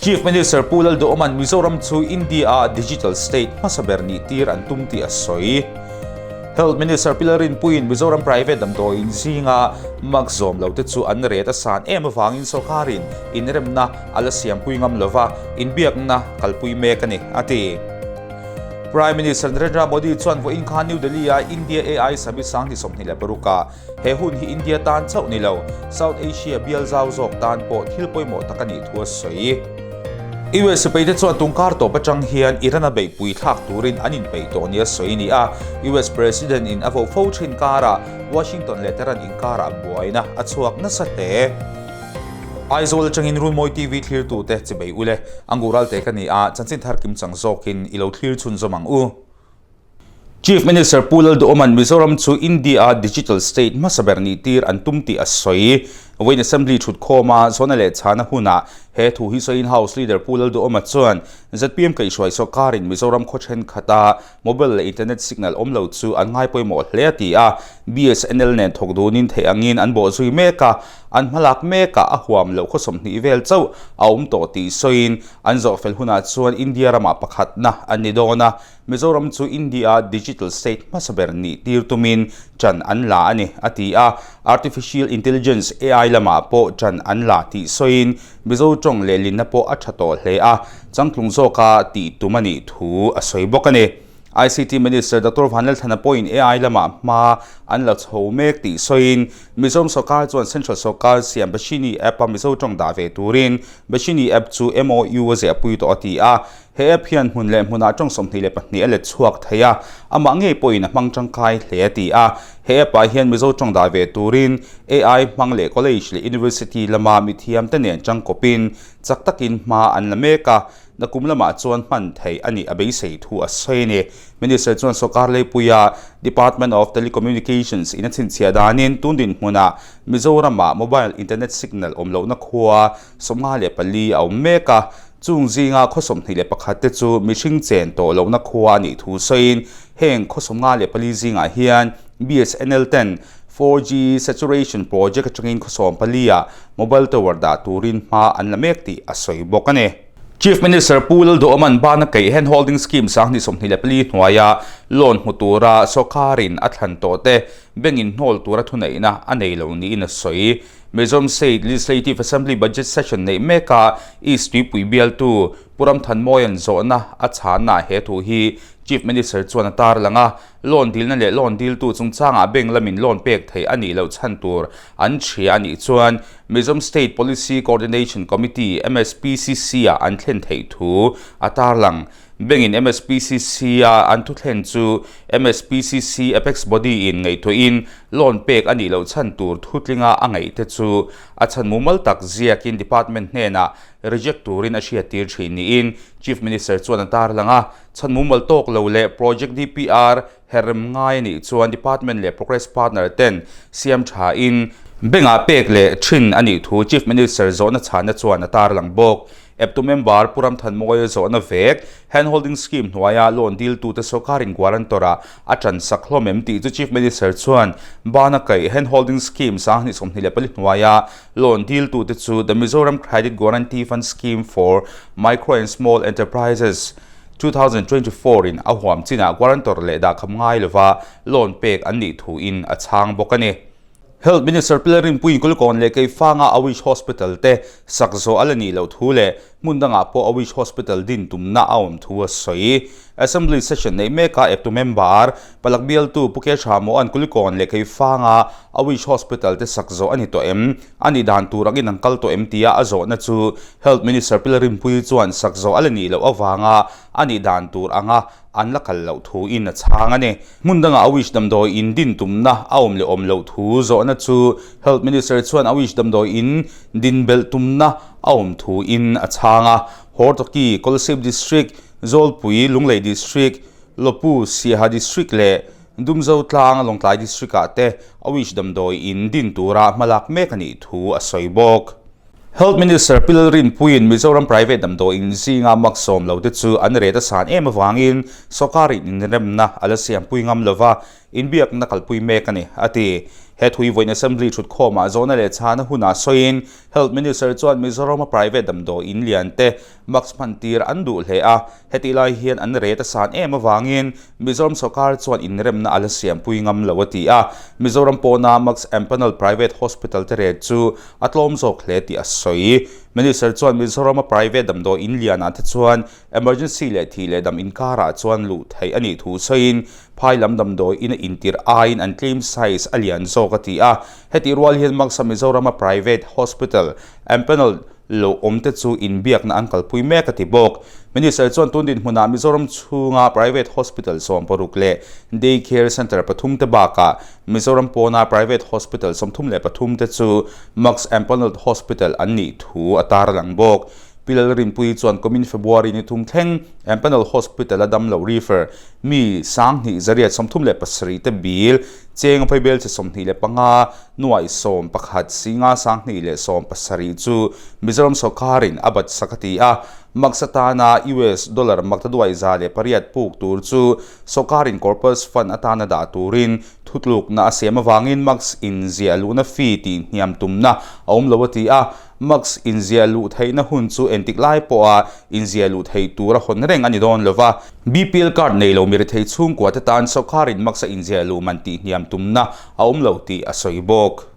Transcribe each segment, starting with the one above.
Chief Minister Pu Lalduhawma'n Mizoram chu India-a digital state hmasa ber nih tir an tum tih a sawi. Health Minister Pi Lalrinpuiin Mizoram private damdawiin zinga mak zawm lote chu an ret a san em avangin sorkarin inremna a la siampui ngam lova, inbiakna kalpui mek a ni, a ti. Prime Minister Narendra Modi chuan vawiin khan New Delhi-a India AI Summit 2026 ah he hun hi India tan chauh ni lo, South Asia bial zau zawk tan pawh thil pawimawh tak a nih thu a sawi. US sipaite chuan tungkar tawp atang hian Iran a beihpui thlak turin an inpeih tawh nia sawi a ni a, US President in a vo fo thin karah Washington leh Tehran inkarah buaina a chhuak nasa hle. Aizawl atangin Runmawi TV thlirtute chibei ule, Angural te ka ni a, chanchin thar kim chang zawkin i lo thlir chhunzawm ang u. Chief Minister Pu Lalduhawma'n Mizoram chu India-a digital state hmasa ber nih tir an tum tih a sawi. Vawiin Assembly thutkhawma zawhna leh chhana hunah he thu hi sawiin House Leader Pu Lalduhawma chuan zpm kaihhruai sawrkarin Mizoram khaw thenkhat-a mobile leh internet signal awm lo chu an ngai pawimawh hle a ti a. BSNL nen thawk dunin theih angin an bawhzui mek a, an hmalak mekah a huam loh khaw 20 vel chauh a awm tawh tih sawiin an zawhfel hunah chuan India ramah pakhatna an ni dawn a. Mizoram chu India digital state hmasa ber nih tir tumin ṭan an la a ni, a ti a. Artificial Intelligence, AI, lamah pawh ṭan an la tih sawiin Mizo ṭawng lehlinna pawh a ṭha tawh hle a, changtlung zawka tih tum a nih thu a sawi bawk a ni. ICT Minister Doctor Vanlalthlana pawhin AI lamah hma an la chho mek tih sawiin Mizoram sawrkar chuan Central sawrkar siam Bashini app-a Mizo ṭawng dah ve turin Bashini app chu MOU a ziahpui tawh a ti a. He app hian hmun leh hmunah tawng 22 a let chhuak thei a, amah ngei pawhin a hmang tangkai hle a ti a. He app-ah hian Mizo tawng dah ve turin AI hmang leh college leh university lama mithiamte nen tangkawpin chak takin hma an la mek a, nakum lamah chuan hman theih a nih a beisei thu a sawi a ni. Minister chuan sawrkar leipuia Department of Telecommunications in a chhinchhiah danin tun dinhmunah Mizoramah mobile internet signal awm lohna khua 54 a awm mek a, Chung zinga khaw 21 te chu mihring chen tawh lohna khua a nih thu sawiin heng khaw 54 zingah hian BSNL ten 4G saturation project atangin khaw 14 ah mobile tower dah turin hma an la mek tih a sawi bawk a ni. Chief Minister Pu Lalduhawma'n bana keih hand holding scheme 2024 hnuaia loan hmu tura sawrkarin a thlan tawh te bank in hnawl tura thuneihna a nei lo niin a sawi. Mizoram State Legislative Assembly Budget Session neih meka East Tuipui bialtu Pu Ramthanmawia'n zawhna a chhanna he thu hi Chief Minister chuan a tarlang a, loan dilna leh loan diltu chungchangah bank lamin loan pek theih a nih loh chhan tur an hria a nih chuan Mizoram State Policy Coordination Committee, MSPCC, ah an thlen theih thu a tarlang. Bank-in MSPCC-a an thuthlen chu MSPCC Apex Body-in ngaihtuahin loan pek a nih loh chhan tur thutlinga a ngaihte chu a chhan mumal tak ziakin department hnenah reject turin a hriattir thin niin Chief Minister chuan a tarlang a. Chhan mumal tawk lo leh Project DPR herrem ngai a nih chuan department leh progress partner ten siam thain bank-ah pek leh thin a nih thu Chief Minister zawhna chhanna chuan a tarlang bawk. Eptu member Pu Ramthanmawia zawhna vek Hand Holding Scheme hnuaia loan diltute sawrkarin guarantor-ah a tan sak hlawm em tih chu Chief Minister chuan bana kaih Hand Holding Scheme 2024 hnuaia loan diltute chu The Mizoram Credit Guarantee Fund Scheme for Micro and Small Enterprises 2024 in a huam chinah guarantor leh dahkham ngai lova loan pek an nih thuin a chhang bawk a ni. Health Minister Pi Lalrinpuiin Kulikawn leh Keifanga Awish Hospital te sak zawh a la nih loh thu leh hmun dangah pawh Awish Hospital din tumna a awm thu a sawi. Assembly session neih mekah eptu member Palak bialtu Pu Kesha Mohan Kulikawn leh Keifanga Awish Hospital te sak zawh a ni tawh em? A nih dan tur angin an kal tawh em tia a zawhna chu Health Minister Pi Lalrinpuii chuan sak zawh a la nih loh avanga a nih dan tur anga an la kal loh thuin a chhang a ni. Hmun dangah Awish damdawi in din tumna a awm leh awm loh thu zawhna chu Health Minister chuan Awish damdawi in din belh tumna a awm thuin a chhang a. Hortoki, Kolasib District, Zawlpui, Lunglei District, Lopu, Siaha District leh Dumzo Tlang, Lawngtlai District-ah te Awish damdawi in din tura hmalak mek a nih thu a sawi bawk. Health Minister Pi Lalrinpuiin Mizoram Private damdawiin zinga mak sawm lo te chu an ret a san em avangin sawrkarin inremna a la siampui ngam lova inbiakna kalpui mek a ni, a ti. He thui vawiin Assembly thutkhawmah zawhna leh chhana hunah sawiin Health Minister chuan Mizorama private damdawi in lian te mask hman tir an duh hle a, hetih lai hian an rate a san em avangin Mizoram sawrkar chuan inremna a la siampui ngam lo a ti a. Mizoram pawna mask empanel private hospital te rate chu a tlawm zawk hle tih a sawi. Minister chuan Mizorama private damdawi in lianah te chuan emergency leh thih leh dam inkarah chuan luh theih a nih thu sawiin phai lam damdawi in a intirh aiin an claim size a lian zawk a ti a. Hetih rual hian mask a Mizorama private hospital empanel lo awm te chu inbiakna an kalpui mek a ti bawk. Minister chuan tun dinhmunah Mizoram chhunga private hospital 16 leh day care centre pathum te bakah Mizoram pawna private hospital 33 te chu Max Empanelled Hospital an nih thu a tarlang bawk. Pi Lalrinpuii chuan kumin February ni thum thleng Empanelled Hospital a damlo refer mi 2837 te bil cheng vaibel che 25 Nuaih 11 singa 2017 chu Mizoram sawrkarin a bat sak a ti a, Max atana US dollar maktaduai 108 puk tur chu sawrkarin corpus fund atana dah turin thutlukna a siam avangin Max inziah luhna fee tih hniam tumna a awm lo a ti a, Max inziah luh theihna hun chu entik lai pawha inziah luh theih tur a hawn reng a ni dawn lo va. BPL card nei lo mirethei chhungkua te tan sawrkarin Max a inziah luh man tih hniam tumna a awm lo tih a sawi bawk.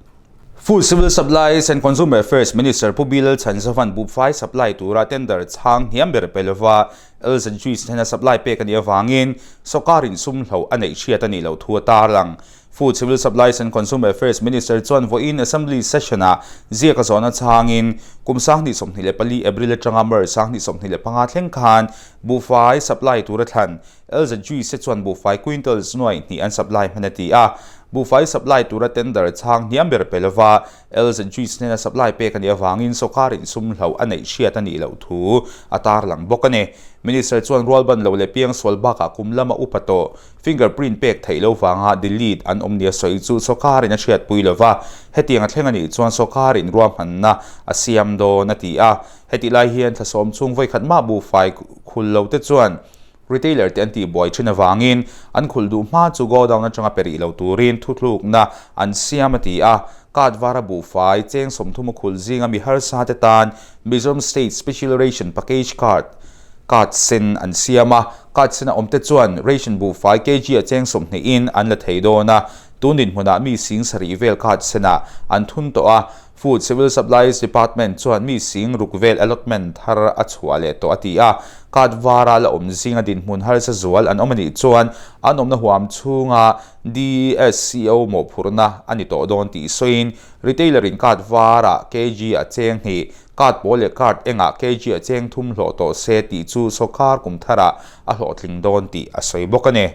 Food Civil Supplies and Consumer Affairs Minister Pu Bilal Chhanzavan buhfai supply tura tender chhang hniam ber pe lova LZG hnena supply pek a nih avangin sawrkarin sum hloh a neih hriat a nih loh thu a tarlang. Food Civil Supplies and Consumer Affairs Minister chuan vawiin Assembly Session-ah ziak a zawhna chhangin kum 2024 April atanga March 2025 thleng khan buhfai supply tura thlan LZG se chuan buhfai quintals nuai hnih an supply hman a ti a, buhfai supply tura tender chhang hniam ber pe lova LZG hnena supply pek a nih avangin sawrkar insum hloh a neih hriat a nih loh thu a tarlang bawk a ni. Minister chuan rualban lo leh piangsual bakah kum lama upa tawh fingerprint pek theih lo vanga delete an awm nia sawi chu sawrkarin a hriatpui lova, hetiang a thleng a nih chuan sawrkarin ruahmanna a siam dawn a ti a. Hetih lai hian thlasawm chhung vawikhat mah buhfai khul lo te chuan Retailer te an tihbuai thin avangin an khulh duh hma chu godown atanga pe rih lo turin thuthlukna an siam a ti a. Card vara buhfai cheng 30 a khulh zinga mi harsa te tan Mizoram State Special Ration Package Card card sen an siam a. Card sena awm te chuan ration buhfai kg a cheng 20 in an la thei dawn a. Tun dinhmunah mi 7000 vel card senah an thun tawh a. Food Civil Supplies Department chuan mi 6000 vel allotment thar a chhuah leh tawh a ti a, card vara la awm zinga dinhmun harsa zual an awm a nih chuan an awmna huam chhunga DSCO mawhphurhna a ni tawh dawn tih sawiin retailer in card vara kg a cheng hnih, card pawl leh card engah kg a cheng thum hlawh tawh se tih chu sawrkar kum tharah a hlawhtling dawn tih a sawi bawk a ni.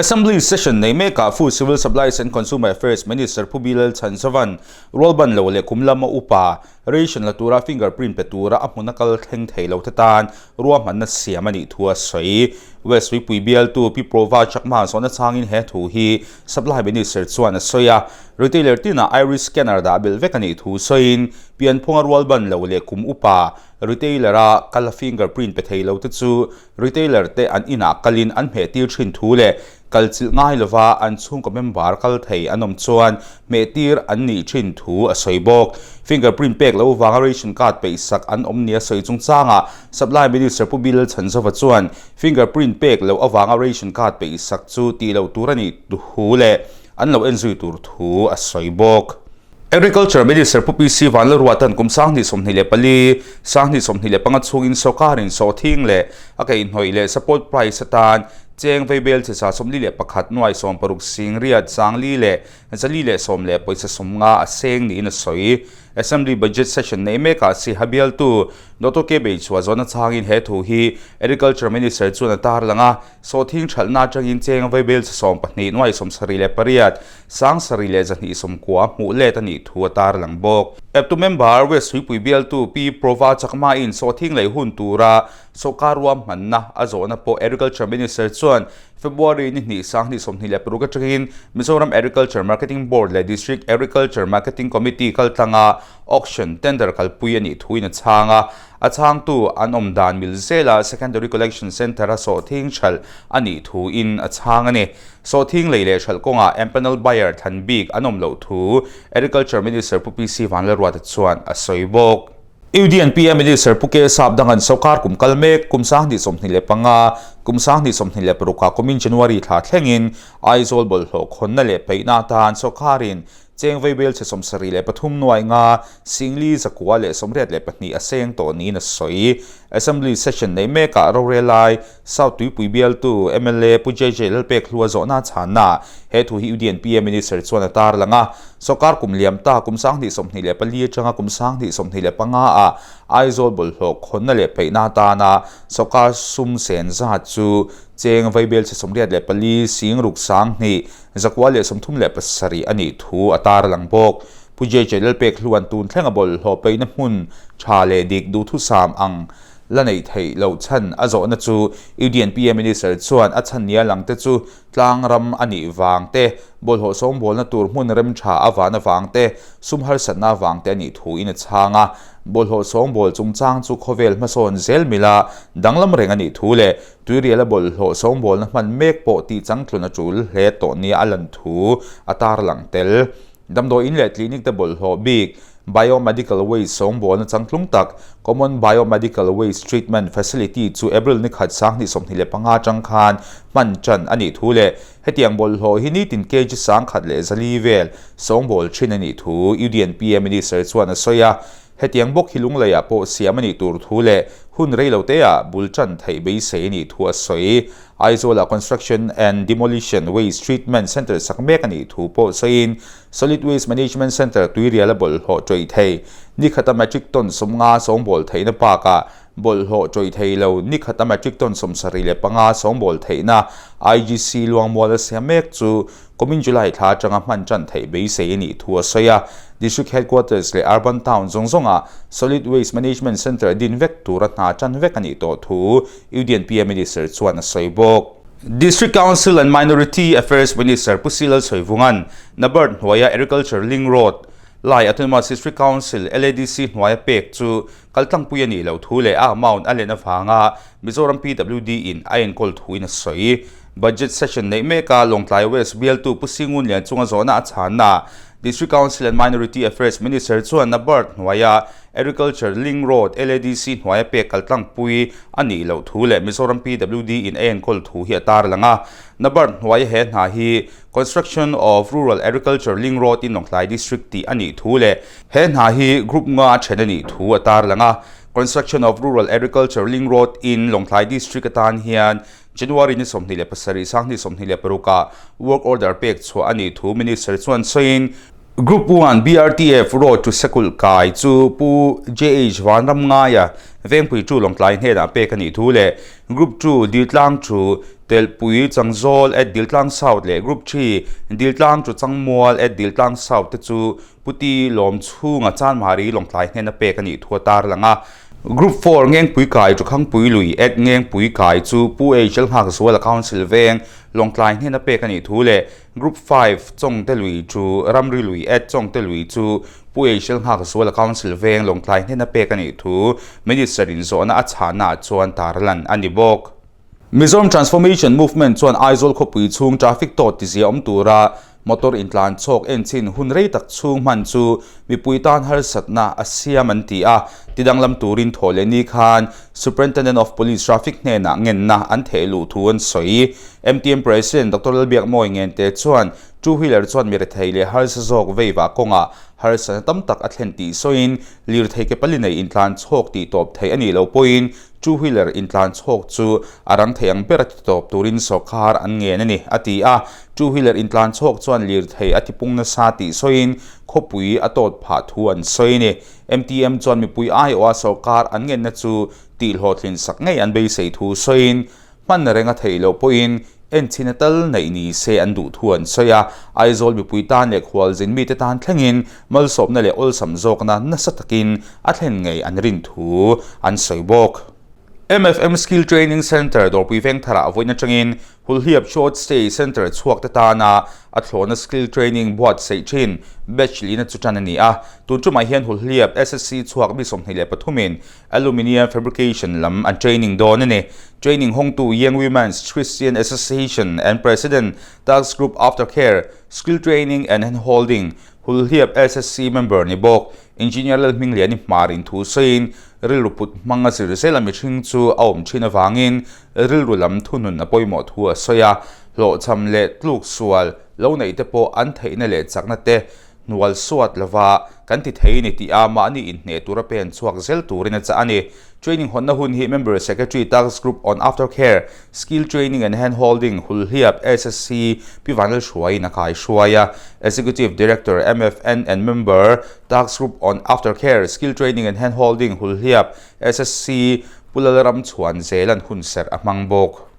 Assembly session nei mekah Food Civil Supplies and Consumer Affairs Minister Pu Bilal Chhanchavan Rualban lo leh kum lama upa ration la tura fingerprint pe tura a hmuna kal thleng thei lo te tan ruahmanna siam a nih thu a sawi. West Tuipui bialtu Pi Prova Chakma zawhna changin he thu hi Supply Minister chuan a sawi a. Retailer tinah iris scanner dah belh vek a nih thu sawiin pianphunga rualban lo leh kum upa retailer-a kal a fingerprint pe thei lo te chu Retailer te an inah kalin an hmehtir thin thu leh kalchilh ngai lova an chhungkaw member kal thei an awm chuan hmehtir an nih thin thu a sawi bawk. Fingerprint pek lo vanga ration card peihsak an awm nia sawi chungchangah Supply Minister Pu Bilal Chhanzova chuan fingerprint pek loh avanga ration card peihsak chu tih loh tur a nih thu leh an lo enzui tur thu a sawi bawk. Agriculture Minister Pu PC Vanlalruatan kum 2024, 2025 chhungin sawrkarin sawhthing leh a keihnawih leh support price atan cheng veibel chisa 41 nuai 60 singriat sangli leh zali leh sawm leh pawisa 50 a seng niin a sawi. Assembly Budget Session nei mekah Siha bialtu Doctor K Beichhua zawhna changin he thu hi Agriculture Minister chuan a tarlang a, sawhthing thalhna atangin cheng veibel chi 12 nuai 78 7290 hmuh let a nih thu a tarlang bawk. Eptu member West Huipui bialtu Pi Prova Chakma-in sawhthing lei hun tura sawrkar ruahmanna a zawhna pawh Agriculture Minister chuan February ni hnih 2026 atangin Mizoram Agriculture Marketing Board leh District Agriculture Marketing Committee kaltlanga auction tender kalpui a nih thuin a chhang a. A chhangtu an awm dan mil zela Secondary Collection Centre-a sawhthing hralh a nih thuin a chhang a ni. Sawhthing lei leh hralh kawngah empanel buyer thlan bik an awm loh thu Agriculture Minister Pu PC Vanlalruata chuan a sawi bawk. UDNPA Minister Pu K Sap dangan sawrkar kum kal mek kum 2025, kum 2026 ah kumin January thla thlengin Aizawl bawlhhlawh khawnna leh peihna atan sawrkarin Cheng Veibel chhe 73 nuai nga Singli 182 a seng tawh niin a sawi. Assembly session neih mekah rorel lai South Tuipui bialtu mla Pu JJ Lalpek Hlua zawhna chhanna he thu hi UDNPA Minister chuan a tarlang a. Sawrkar kum liam ta kum 2024 atanga kum 2025 ah Aizawl bawlhhlawh khawnna leh peihna atana sawrkar sum sen zat chu cheng Vaibel chhe 84 sing ruk 2000 137 a nih thu a tarlang bawk. Pu JJ Lalpek Hluan tun thlenga bawlhhlawh peihna hmun tha leh dik duhthusam ang la neih theih loh chhan a zawhna chu UDNPA Minister chuan a chhan nia langte chu Tlang ram a nih vang te, bawlhhlawh sawngbawlna tur hmun rem tha a van avang te, sum harsatna avang te a nih thu in a chhang a. Bawlhhlawh sawngbawl chungchang chu khawvel hmasawn zel mila danglam reng a nih thu leh tuiriala bawlhhlawh sawngbawlna hman mek pawh tih changtlun a tul hle tawh nia a lan thu a tarlang tel. Damdawi in leh clinic te bawlhhlawh bik, Biomedical Waste sawngbawlna changtlung tak, Common Biomedical Waste Treatment Facility chu April ni khat 2025 atang khan hman tan a nih thu leh hetiang bawlhhlawh hi nitin kg 104 vel sawngbawl thin a nih thu UDNPA Minister chuan a sawi a. Hetiang bawk hi Lungleiah pawh siam a nih tur thu leh hun reiloteah bul tan theih beisei a nih thu a sawi. Aizawlah Construction and Demolition Waste Treatment Centre sak mek a nih thu pawh sawiin Solid Waste Management Centre tuiriala bawlhhlawh ṭawih thei ni khata metric ton 50 sawngbawl theihna bakah bawlhhlawh ṭawih thei lo ni khata metric ton 75 sawngbawl theihna IGC Luangmuala siam mek chu Kumin July thla atanga hman tan theih beisei a nih thu a sawi a. District Headquarters leh Urban Town zawng zawngah Solid Waste Management Centre din vek tura hna tan vek a nih tawh thu UDNPA Minister chuan a sawi bawk. District Council and Minority Affairs Minister Pu Silal Sawivunga'n NABARD hnuaia Agriculture Link Road lai Autonomous District Council, LADC, hnuaia pek chu kaltlangpui a nih loh thu leh a amount a len avanga Mizoram PWD in a enkawl thuin a sawi. Budget session neih meka Lawngtlai West bialtu Pu Singun Lian chunga zawhna a chhanna District Council and Minority Affairs Minister chuan NABARD hnuaia Agriculture Link Road, LADC, hnuaia pek kaltlangpui a nih loh thu leh Mizoram PWD in a enkawl thu hi a tarlang a. NABARD hnuaia he hna hi Construction of Rural Agriculture Link Road in Lawngtlai District tih a nih thu leh he hna hi Group nga a then a nih thu a tarlang a. Construction of Rural Agriculture Link Road in Lawngtlai District atan hian January ni 27 2026 ah work order pek chhuah a nih thu Minister chuan sawiin, Group 1 BRTF Road to Sekulh kai chu Pu JH Vanramngaia Vengpui Tu Lawngtlai hnenah pek a nih thu leh Group 2 Diltlang to Telpui Changzawl at Diltlang South leh Group 3 Diltlang to Changmual at Diltlang South te chu Pu Ti Lawm chhunga Chanmari Lawngtlai hnena pek a nih thu a tarlang a. Group 4 Ngengpui Kai Tukhangpui Lui at Ngengpui Kai chu Pu HL Nghakzuala Council Veng Lawngtlai hnena pek a nih thu leh Group 5 Chawngte Lui chu Ramri Lui at Chawngte Lui chu Pu HL Nghakzuala Council Veng Lawngtlai hnena pek a nih thu Minister in zawhna a chhahnaah chuan tarlan a ni bawk. Mizoram Transformation Movement chuan Aizawl khawpui chhung traffic tawt tizia awm tura motor intlan chhawk enchhin hun rei tak chhung hman chu mipui tan harsatna a siam an ti a, tidanglam turin thaw leh ni khan Superintendent of Police Traffic hnenah ngenna an theh luh thu an sawi. MTM President Doctor Lalbiakmawi Ngente chuan two wheeler chuan mi rethei leh harsa zawk veivah kawngah harsatna tam tak a thlen tih sawiin lirthei ke pali nei intlan chhawk tih tawp theih a nih loh pawhin Two wheeler intlan chhawk chu a rang thei ang ber a ti tawp turin sawrkar an ngen a ni, a ti a. Two wheeler intlan chhawk chuan lirthei a tipung nasa tih sawiin khawpui a tawt phah thu an sawi a ni. MTM chuan mipui aiawha sawrkar an ngenna chu tihhlawhtlin sak ngei an beisei thu sawiin hman reng a theih loh pawhin enchhina tal neih ni se an duh thu an sawi a. Aizawl mipui tan leh khualzin mite tan thlengin malsawmna leh awlsam zawkna nasa takin a thlen ngei an rin thu an sawi bawk. MFM Skill Training Centre Dawrpui Vengtharah vawiin atangin Hulhliap Short Stay Centre chhuak te tana a thlawhna skill training buatsaih thin batch lina chu tan a ni a. Tun tumah hian Hulhliap SSC chhuak mi 23 in Aluminium Fabrication lam an training dawn a ni. Training hawngtu Young Women's Christian Association and President Task Group Aftercare Skill Training and Handholding Hulhliap SSC member ni bawk Engineer Lalhmingliani Hmarin thu sawiin rilru put hmang a zir zel a mihring chu a awm thin avangin rilru lam thunun a pawimawh thu a sawi a, hlawhchham leh tluk sual lo neih te pawh an theihna leh chakna te hnual suat lova kan ti thei ni tih a mahni inhneh tura pen chhuak zel turin a chah a ni. Training hawnna hun hi Member Secretary Task Group on Aftercare, Skill Training and Handholding, Hulhliap, SSC, Pi Vanlalhruaiin a kaihruai a. Executive Director, MFN and Member, Task Group on Aftercare, Skill Training and Handholding, Hulhliap, SSC, Pu Lalramchhuan Zelan hunserh a hmang bawk.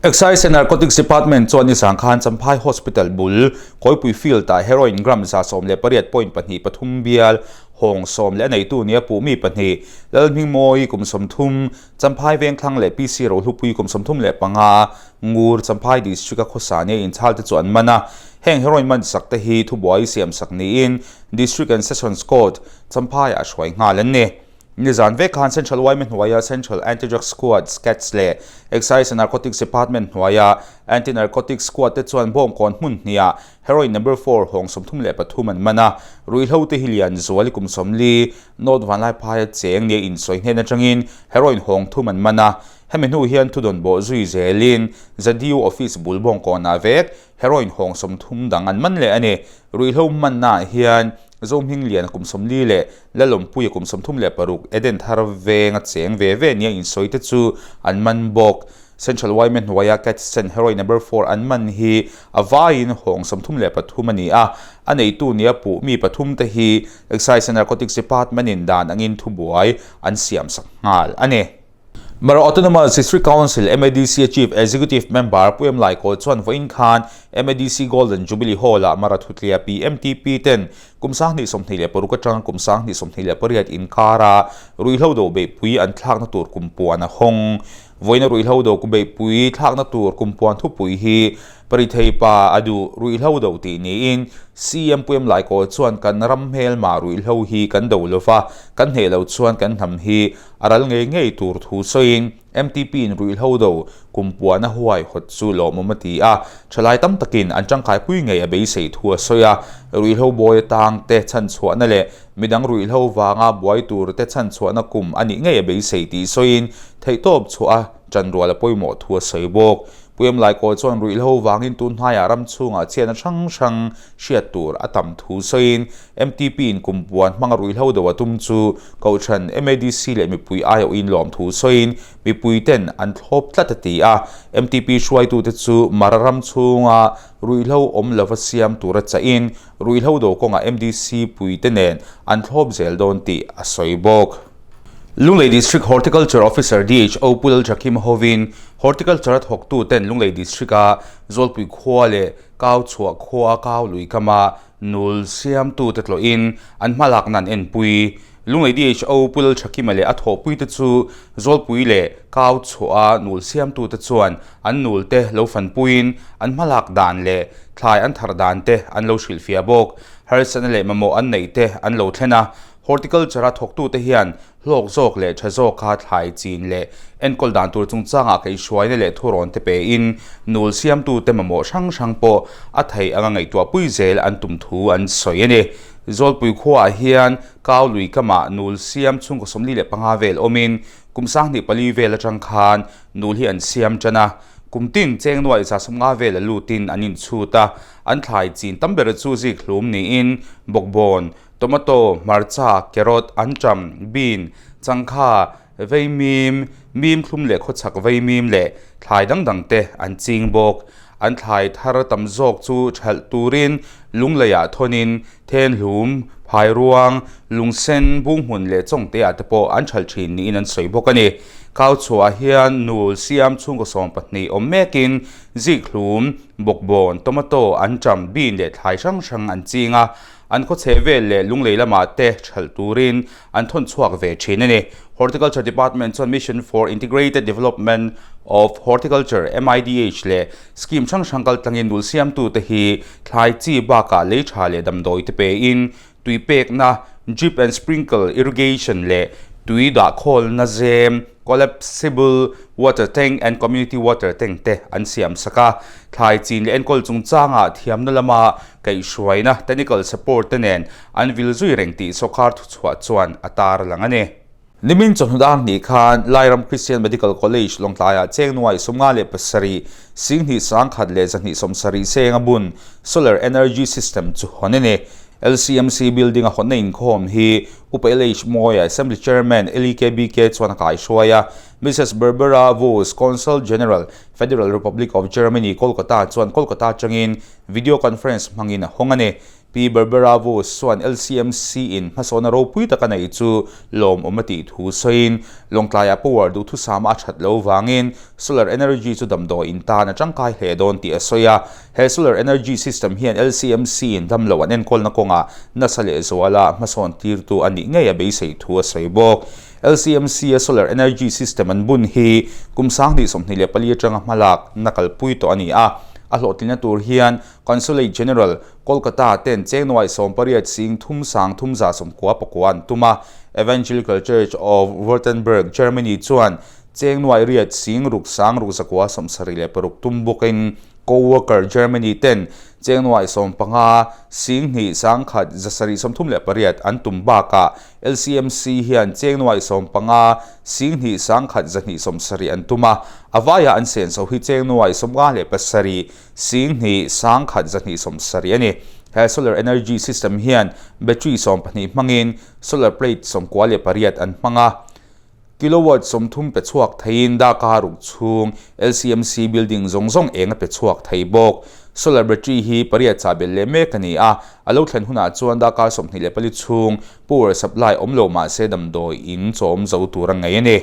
Excise and Narcotics Department chuan nizan khan Champhai Hospital bul Kawipui Field-ah heroin gram 18.23 bial hawng sawm leh a neitu nia puh mi pahnih Lalhmingmawi kum 30, Champhai Vengthlang leh PC Rohlupui kum 35, Ngur Champhai District-a khawsa nia inchhal te chu an man a. Heng heroin man sak te hi thubuai siam sak niin District and Sessions Court, Champhai-ah hruai nghal an ni. Nizan vek khan Central yma hnuaia Central Anti-Drug Squad, SCADS, leh Excise and Narcotics Department hnuaia Anti-Narcotics Squad te chuan bawngkawn hmun hniah Heroin Number Four hawng 33 an man a, ruihhlo te hi lian zual i kum 40, North Vanlaiphaia cheng nia insawi hnen atangin Heroin hawng thum an man a, hemi hnu hian thudawn bawh zui zelin Zadiu Office bul bawngkawnah vek Heroin hawng 30 dang an man leh a ni. Ruihhlo hmannaah hian Zohmingliana kum 40 leh Lalawmpuia kum 36 Eden thar venga cheng ve ve nia insawi te chu an man bawk. Central yma hnuaia Catsen Heroin Number Four an man hi a vaiin hawng 33 a ni a, a neitu nia puh mi pathum te hi Excise and Narcotics Department-in dan angin thubuai an siamsak nghal a ni. Mara Autonomous District Council, MADC, a Chief Executive Member Pu Em Laikaw chuan vawiin khan MADC Golden Jubilee Hall-ah Mara Thutlia PMTP ten kum 2026 atanga kum 2028 inkara ruihhlo do beihpui an thlakna tur kumpuan a hawng. Vawiina ruihhlo do beihpui thlakna tur kumpuan thupui hi Parithei pa a duh ruihhlo do tih niin CM Pu Em Laikaw chuan kan ram hmelma ruihhlo hi kan do lova, kan hneh lo chuan kan hnam hi A ral ngei ngei tur thu sawiin MTP-in ruihhlo do kum puan a huai hawt chu lawmawm a ti a, thalai tam takin an tangkaipui ngei a beisei thu a sawi a, ruihhlo buai atang te chhanchhuahna leh midang ruihhlo vanga buai tur te chhanchhuahna kum a nih ngei a beisei tih sawiin theihtawp chhuah a tanrual a pawimawh thu a sawi bawk. Pu Em Laikaw chuan ruihhlo vangin tun hnaiah ram chhungah chhiatna hrang hrang hriat tur a tam thu sawiin MTP-in kum puan hmanga ruihhlo do a tum chu Kohhran MADC leh mipui aiawhin lawm thu sawiin mipuiten an thlawp tlat a ti a. MTP hruaitute chu Mara ram chhunga ruihhlo awm lova siam tura chahin ruihhlo do kawngah MDC puite nen an thlawp zel dawn tih a sawi bawk. Lunglei District Horticulture Officer DHO Pu Laljakim hovin Horticulture a thawktuten Lunglei District-a Zawlpui khua leh Kau chhuah khua kau lui kama nul siamtute tlawhin an hmalakna an enpui. Lunglei DHO Pu Lalthakima leh a thawhpuite chu Zawlpui leh Kau chhuaha nul siamtute chuan an nulte lo fanpuiin an hmalak dan leh thlai an thar dan te an lo hrilhfiah bawk. Harsatna leh mamawh an neih te an lo thlen a, Horticulture-a thawktute hian Hlawk zawk leh tha zawk kha thlai chin leh enkawl dan tur chungchangah kaihhruaina leh thurawn te pein nul siamtute mamawh hrang hrang pawh a theih anga ngaihtuahpui zel an tum thu an sawi a ni. Zawlpui khuaah hian kau lui kamah nul siam chhungkaw 45 vel awmin kum 24 vel atang khan nul hi an siam tan a, kum tin cheng nuai 150 vel a lutin an inchhut a, an thlai chin tam ber chu zik hlum niin bawkbawn Tomato, hmarcha, carrot, anṭam, bean, changkha, veimim, mim thlum leh khawchhak veimim leh thlai dang dang te an ching bawk. An thlai thar tam zawk chu ṭhalh turin lungleiah thawnin thenhlum, phairuang, lungsen, bunghmun leh chawngteah te pawh an ṭhalh ṭhin niin an sawi bawk a ni. Kau chhuah hian nul siam chhungkaw 12 awm mekin zikhlum, bawkbawn, tomato, anṭam, bean leh thlai hrang hrang an ching a. An khaw chheh vel leh lunglei lamah te hralh turin an thawn chhuak ve thin a ni. Horticulture Department chuan Mission for Integrated Development of Horticulture, MIDH, leh scheme hrang hrang kaltlangin nul siamtute hi thlai chi bakah lei tha leh damdawi te pein tui pekna, drip and sprinkle irrigation leh tui dahkhawlna zem, collapsible water tank and community water tank te an siam sak a. Thlai chin leh enkawl chungchangah thiamna lama kaihhruaina, technical support te nen an vil zui reng tih sawrkar thuchhuah chuan a tar lang a ni. Nimin chawhnu dar hnih khan Lairam Christian Medical College Lawngtlaiah cheng nuai 57 singhnih 1170 seng a bun Solar Energy System chu hawn a ni. LCMC building a hawnna inkhawm hi Upa LH Mawia Assembly Chairman LEKBK chuan a kaihruai a. Mrs Barbara Vos, Consul General, Federal Republic of Germany, Kolkata chuan Kolkata atangin video conference hmangin a hawng a ni. Pi Barbara Vos chuan LCMC in hmasawna ropui taka nei chu lawmawm a tih thu sawiin, Lawngtlaiah power duhthusama a that lo vangin solar energy chu damdawi in tan a tangkai hle dawn tih a sawi a. He solar energy system hian LCMC in damlo an enkawlna kawngah nasa leh zuala hmasawn tirtu a nih ngei a beisei thu a sawi bawk. LCMC a solar energy system an bun hi kum 2024 atanga hmalak na kalpui tawh a ni a. A hlawhtlinna tur hian Consulate General, Kolkata ten cheng nuaih 18 sing thum sang thum za 99 pakua an tum a. Evangelical Church of Württemberg, Germany chuan cheng nuaih riat sing ruk sang ruk zakua 76 tum bawkin Co-worker Germany ten cheng nuaih 15 sing hnih sang khat 738 an tum bakah LCMC hian cheng nuaih 15 sing hnih sang khat 270 an tum a. A vaiah an senso hi cheng nuaih 57 Sing hnih sang khat 270 a ni. He solar energy system hian battery 12 hmangin solar plate 98 an hmang a. Kilowatt 30 pe chhuak theiin darkar ruk chhung LCMC building zawng zawng eng a pe chhuak thei bawk. Solar battery hi pariat chah belh leh mek a ni a, a lo thlen hunah chuan darkar 24 chhung power supply awm lo mah se damdawi in chawm zo tur a ngei a ni.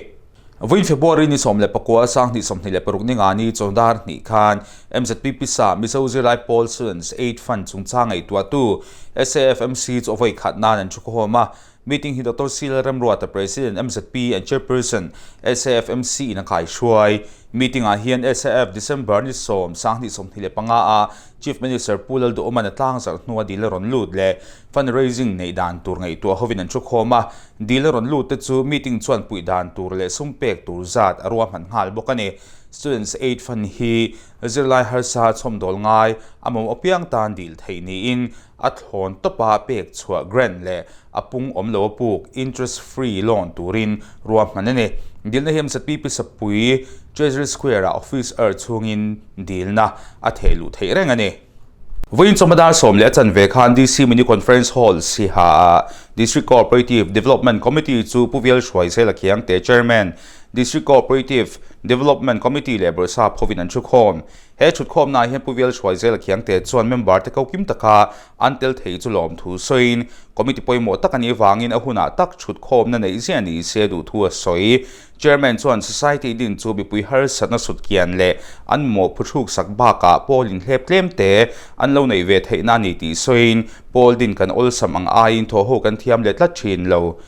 Vawiin February ni 19 2026 ni nga ni chawdar hnih khan MZP pisa Mizo Zirlai Pawl Students Aid Fund chungchang ngaihtuahtu SAFMC chu a vawi khat nan an thukhawm a. Meeting hi Doctor C Lalremruata President MZP and Chairperson SAFMC in a kaihruai. Meeting ah hian SAF December ni 10 2025 a Chief Minister Pu Lalduhawman a tlangzarh hnua dil a rawn lut leh fundraising neih dan tur ngaihtuah hovin an thukhawm a. Dil a rawn lut te chu meeting chuan puih dan tur leh sum pek tur zat a ruahman nghal bawk a ni. Students Aid Fund hi zirlai harsa chhawmdawl ngai a mawm apiang tan dil theih niin a thlawn tawpa pek chhuah grant leh a pung awm lo a puk interest free loan turin ruahman a ni. Dilna hi MZP Pisapui Treasury Square ah office er chhungin dilna a theh luh theih reng a ni. Vawiin chawhma dar sawm leh a chanve khan DC Mini Conference Hall Siha ah District Cooperative Development Committee chu Pu Vial Hruaizela Khiangte Chairman, District Cooperative Development Committee leh Bawrhsap hovin an thukhawm. He thutkhawmnaah hian Pu Vial Hruaizela Khiangte chuan member te kokim taka an tel thei chu lawmthu sawiin committee pawimawh tak a nih vangin a hunah tak thutkhawmna neih ziah ni se duhthu a sawi. Chairman chuan Society din chu mipui harsatna sut kian leh an mawh phuthruk sak bakah pawl inhlep tlem te an lo neih ve theihna a ni tih sawiin pawl din kan awlsam ang aiin thawhho kan thiam leh tlat thin lo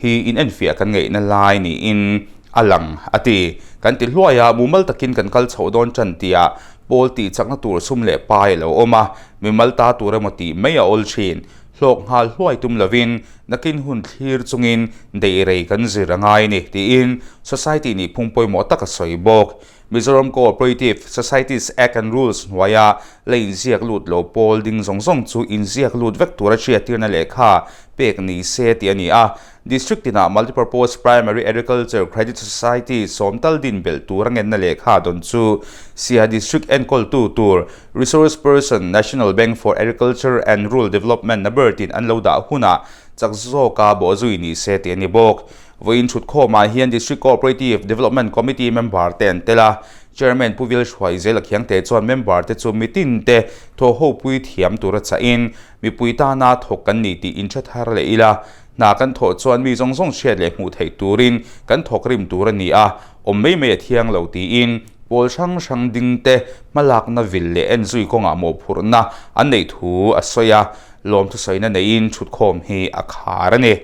hi inenfiah kan ngaihna lai niin a lang a ti. Kan ti hluai a, mumal takin kan kal chhoh dawn tan tihah pawl tih chakna tur sum leh pai a lo awm a, mimal ta tur emaw tih mai a awl thin. Hlawk nghal hluai tum lovin nakin hun thlir chungin deih rei kan zir a ngai a ni, tiin Society nih phung pawimawh tak a sawi bawk. Mizoram Cooperative Societies Act and Rules hnuaia la inziak lut lo pawl ding zawng zawng chu inziak lut vek tura hriattirna lehkha pek ni se tih a ni a. District tinah Multipurpose Primary Agriculture Credit Society sawm tal din belh tura ngenna lehkha dawn chu Siaha District enkawltu tur Resource Person, National Bank for Agriculture and Rural Development na ber tin an lo dah hunah chak zawka bawhzui ni se tih a ni bawk. Vawiin thutkhawmah hian District Cooperative Development Committee member te an tel a, Chairman Pu Vil Hruaizela Khiangte chuan member te chu mitin te thawhhopui thiam tura chahin mipui tana thawk kan ni tih inhre thar leh ila, hna kan thawh chuan mi zawng zawng hriat leh hmuh theih turin kan thawk rim tur a ni a, awm mai mai a thiang lo tiin pawl hrang hrang ding te hmalakna vil leh enzui kawngah mawhphurhna an neih thu a sawi a. lawmthusawina neiin thutkhawm hi a khar a ni.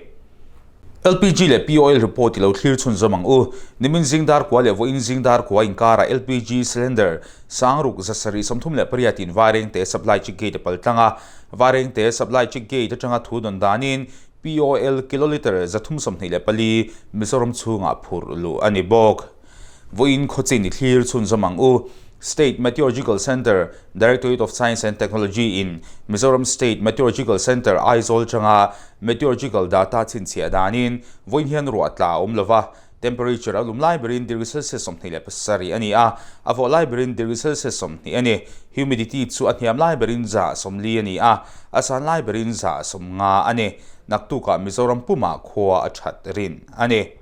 LPG leh POL report i lo thlir chhunzawm ang u. Nimin zing dar kua leh vawiin zing dar kua inkarah LPG cylinder sangruk 738 in Vairengte supply check gate a pal tlang a. Vairengte supply check gate atanga thu dawn danin POL kilolitre 324 Mizoram chhungah phurh luh a ni bawk. Vawiin khawchin i thlir chhunzawm ang u. State Meteorological Centre, Directorate of Science and Technology in Mizoram State Meteorological Centre, Aizawl atanga Meteorological data chhinchhiah danin vawiin hian ruah tla a awm lova, temperature a lum lai berin degree Celsius 27 a ni a, a vawh lai berin degree Celsius 20 a ni. Humidity chu a hniam lai berin 40 a ni a, a san lai berin 50 a ni. Naktukah Mizoram pumah khua a that rin a ni.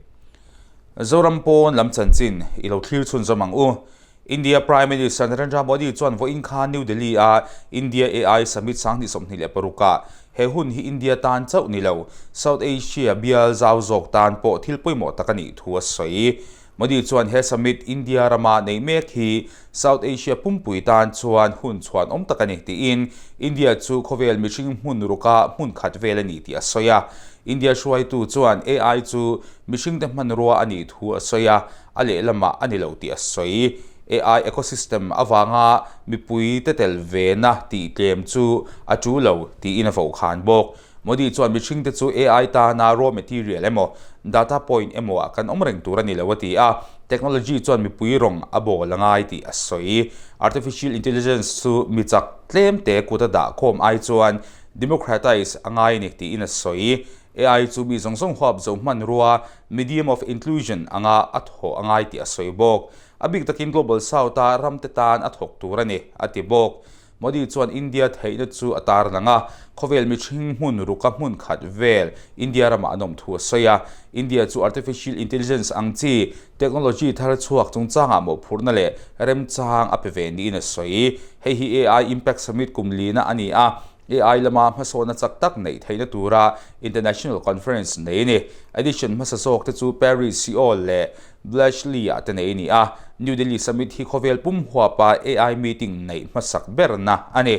Zoram pawn lam chanchin i lo thlir chhunzawm ang u. India Prime Minister Narendra Modi chuan vawiin khan New Delhi-a India AI Summit 2026 ah he hun hi India tan chauh ni lo, South Asia bial zau zawk tan pawh thil pawimawh tak a nih thu a sawi. Modi chuan he summit India rama neih mek hi South Asia pumpui tan chuan hun chhuanawm tak a ni tiin India chu khawvel mihring hmun ruka hmun khat vel a ni tih a sawi a. India hruaitu chuan AI chu mihringte hmanrua a nih thu a sawi a, a lehlamah a ni lo tih a sawi. AI ecosystem avanga mipuite tel vena tih tlem chu a tu lo tiin a vohkhan bawk. Modi chuan mihringte chu AI tana raw material emaw, data point emaw ah kan awm reng tur a ni lo a ti a, technology chuan mipui rawng a bawl a ngai tih a sawi. Artificial intelligence chu mi chak tlemte kut a dah khawm ai chuan democratize a ngai a ni tiin a sawi. AI chu mi zawng zawng huap zo hmanrua, medium of inclusion, anga a thawh a ngai tih a sawi bawk. A bik takin Global South-a ramte tan a thawk tur a ni, a ti bawk. Modi chuan India theihna chu a tarlang a, khawvel mihring hmun ruka hmun khat vel India ramah an awm thu a sawi a. India chu artificial intelligence ang chi technology thar chhuak chungchangah mawhphurhna leh remchang a pe ve niin a sawi. Hei hi AI Impact Summit kum lina a ni a, AI lama hmasawnna chak tak neih theihna tura international conference nei a ni. Edition hmasa zawk te chu Paris, Seoul leh Bletchley-ah te nei a ni a. New Delhi Summit hi khawvel pum huapa AI meeting neih hmasak berna a ni.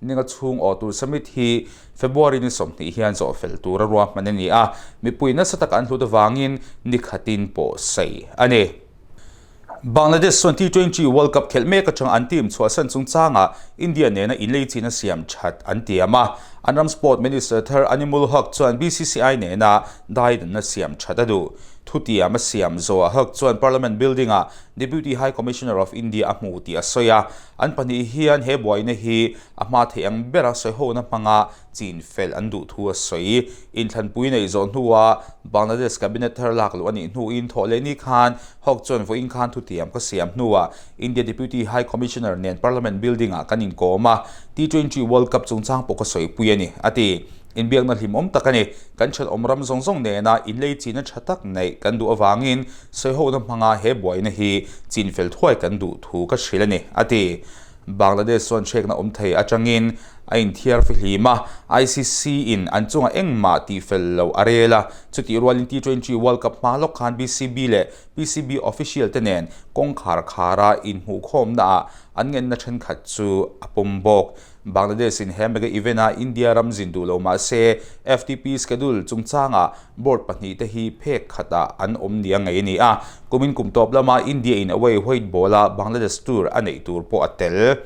Ninga chhung awh tur summit hi February ni 20 hian zawh fel tura ruahman a ni a, mipui nasa taka an hlut avangin ni khatin pawh sawi a ni. Bangladesh chuan T20 World Cup khelh mek atang an team chhuahsan chungchangah India nena inleichina siam that an tiam a. An ram Sport Minister thar Animul Haq chuan BCCI nena daidanna siam that a duh. Thutiam a siam zawhah Haq chuan Parliament building-ah Deputy High Commissioner of India a hmu tih a sawi a. An pahnih hian he buaina hi a hma theih ang bera sawihona hmanga chin fel an duh thu a sawi. Inthlanpui neih zawh hnua Bangladesh cabinet thar lak luh a nih hnuin thawh leh ni khan Hawk chuan vawiin khan thutiam ka siam hnuah India Deputy High Commissioner nen Parliament building-ah kan inkawm a, T20 World Cup chungchang pawh ka sawipui a ni, a ti. Inbiakna hlimawm tak a ni. Kan thenawm ram zawng zawng nena inlei china tha tak neih kan duh avangin sawihona hmanga he buaina hi chin fel thuai kan duh thu ka hrilh a ni, a ti. Bangladesh chuan hrekna awm thei atangin a inthiar fihlim a, ICC in an chungah engmah tihfel lo a rel a. Chutih rualin T20 World Cup hma lawk khan BCB leh PCB official te nen kawngkhar khara inhmuhkhawmnaah an ngenna thenkhat chu a pawm bawk. Bangladesh in he mega event a India ram zin duh lo mah se FTP schedule chungchangah board pahnihte hi phek khatah an awm nia ngei a ni a. Kumin kum tawp lama India in away white ball a Bangladesh tour a neih tur pawh a tel.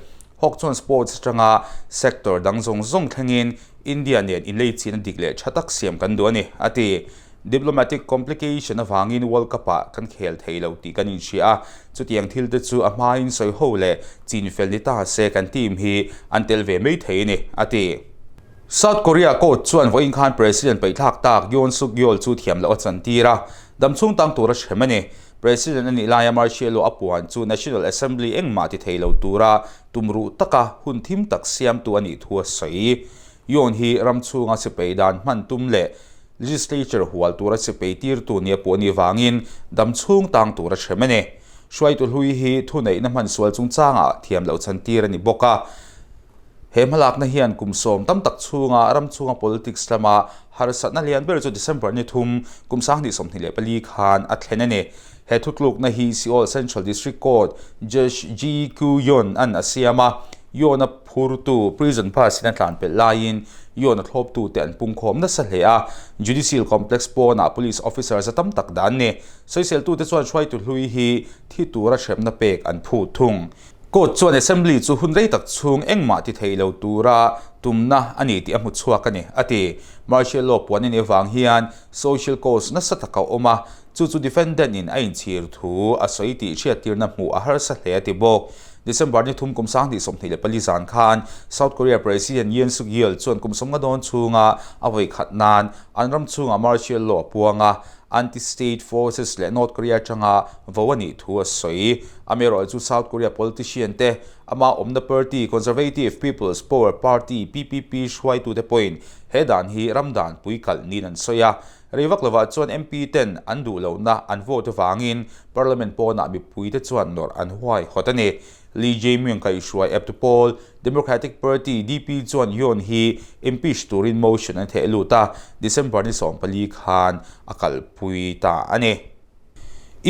Hawk chuan sports atanga sector dang zawng zawng thlengin India nen inleichhina dik leh tha tak siam kan duh a ni, a ti. Diplomatic complication avangin World Cup-ah kan khel thei lo tih kan inhria a, chutiang thil te chu a hmain sawi ho leh chin fel ni ta se kan team hi an tel ve mai thei a ni, a ti. South Korea coach chuan vawiin khan President paihthlak tak Yoon Suk Yeol chu thiam loh a chantir a, damchhung tang tura hrem a ni. President a nih laia Martial Law a puan chu National Assembly engmah ti thei lo tura tumruh taka hun thim tak siamtu a nih thu a sawi. Yoon hi ram chhunga sipai dan hman tum leh legislature hual tura sipai tirtu nia pawh a nih vangin damchhung tang tura hrem a ni. Hruaitu hlui hi thuneihna hman sual chungchangah thiam loh chantir a ni bawk a. He hmalakna hian kum sawm tam tak chhunga ram chhunga politics lama harsatna lian ber chu December ni thum kum 2024 khan a thlen a ni. He thutlukna hi Seoul Central District Court Judge Ji Kyu-yeon an a siam a. Yoon-a phurtu prison bus in a tlan pelh laiin Yoon-a thlawptute an pungkhawm nasa hle a, Judicial Complex pawnah police officer za tam tak dan ni. Sawiseltute chuan hruaitu hlui hi thi tura hremna pek an phut thung. Court chuan Assembly chu hun rei tak chhung engmah ti thei lo tura tumna a ni tih a hmu chhuak a ni, a ti. Martial law puan a nih avang hian social cause nasa tak a awm a, chu chu defendant in a inchhir thu a sawi tih hriattirna hmuh a harsa hle a ti bawk. December ni thum kum 2024 zan khan South Korea President Yoon Suk Yeol chuan kum sawmnga dawn chhunga a vawi khat nan an ram chhungah martial law a puang a, anti-state forces leh North Korea atanga vo a nih thu a sawi. Amaherawhchu chu South Korea politician te, ama awmna party Conservative People's Power Party, PPP, hruaitute pawhin he dan hi ram dan pui kalh niin an sawi a. Rei vak lovah chuan MP ten an duh lohna an vote avangin Parliament pawnah mipuite chuan nawrh an huai hawt a ni. Lee Jae-myung kaihhruai eptu pawl Democratic Party, DP, chuan Yoon hi impeach turin motion an theh lut a, December ni 14 khan a kalpui ta a ni.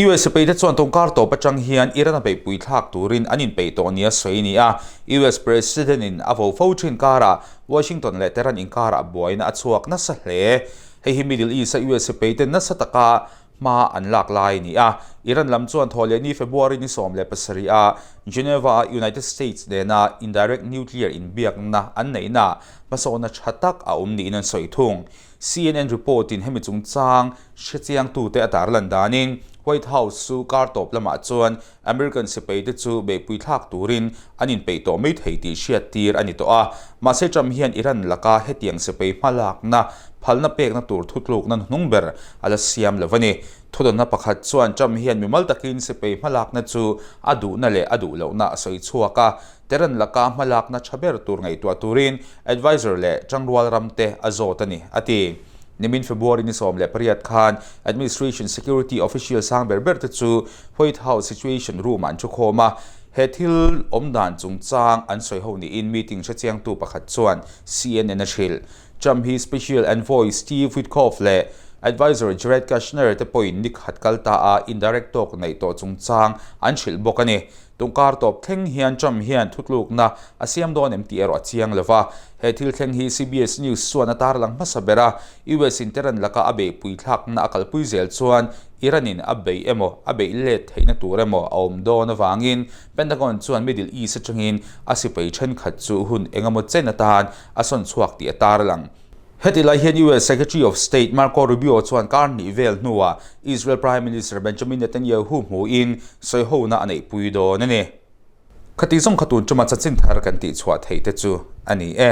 US sipaite chuan tawngkar tawp atang hian Iran a beihpui thlak turin an inpeih tawh nia sawi a ni a. US President-in a vo fo thin karah Washington leh Tehran inkarah buaina a chhuak nasa hle. Hei hi Middle East-a US sipaite nasa taka hma an lak lai a ni a. Iran lam chuan thawhlehni February ni 17 a Geneva-a United States nena indirect nuclear inbiakna an neihna hmasawnna tha tak a awm niin an sawi thung. CNN report-in hemi chungchang hrechiangtute a tarlan danin White House chu kar tawp lamah chuan American sipaite chu beihpui thlak turin an inpeih tawh mai thei tih hriattir a ni tawh a. Mahse Trump hian Iran laka hetiang sipai hmalakna phalna pekna tur thutlukna hnuhnung ber a la siam lo a ni. Thudawnna pakhat chuan Trump hian mimal takin sipai hmalakna chu a duhna leh a duh lohna a sawi chhuak a. Tehran laka hmalakna tha ber tur ngaihtuah turin adviser leh tangrual ramte a zawt a ni, a ti. Nimin February ni 18 khan Administration Security official sang ber ber te chu White House Situation Room-ah an thukhawm a, he thil awmdan chungchang an sawi ho niin meeting hrechiangtu pakhat chuan CNN a hrilh. Trump hi Special Envoy Steve Witkoff leh Adviser Jared Kushner te pawhin ni khat kal ta a indirect talk neih tawh chungchang an hrilh bawk a ni. Tungkar tawp thleng hian Trump hian thutlukna a siam dawn em tih erawh a chiang lo va. He thil thleng hi CBS News chuan a tarlang hmasa ber a, US in Tehran laka a beihpui thlakna a kalpui zel chuan Iran in a beih emaw a beih let theihna tur emaw a awm dawn avangin Pentagon chuan Middle East atangin a sipai thenkhat chu hun engemaw chen atan a sawn chhuak tih a tarlang. Heti lai hian US Secretary of State Marco Rubio chuan kar hnih vel hnuah Israel Prime Minister Benjamin Netanyahu hmuhin sawihona a neihpui dawn a ni. Khati zawng kha tun tuma chanchin thar kan tihchhuah theih te chu a ni e.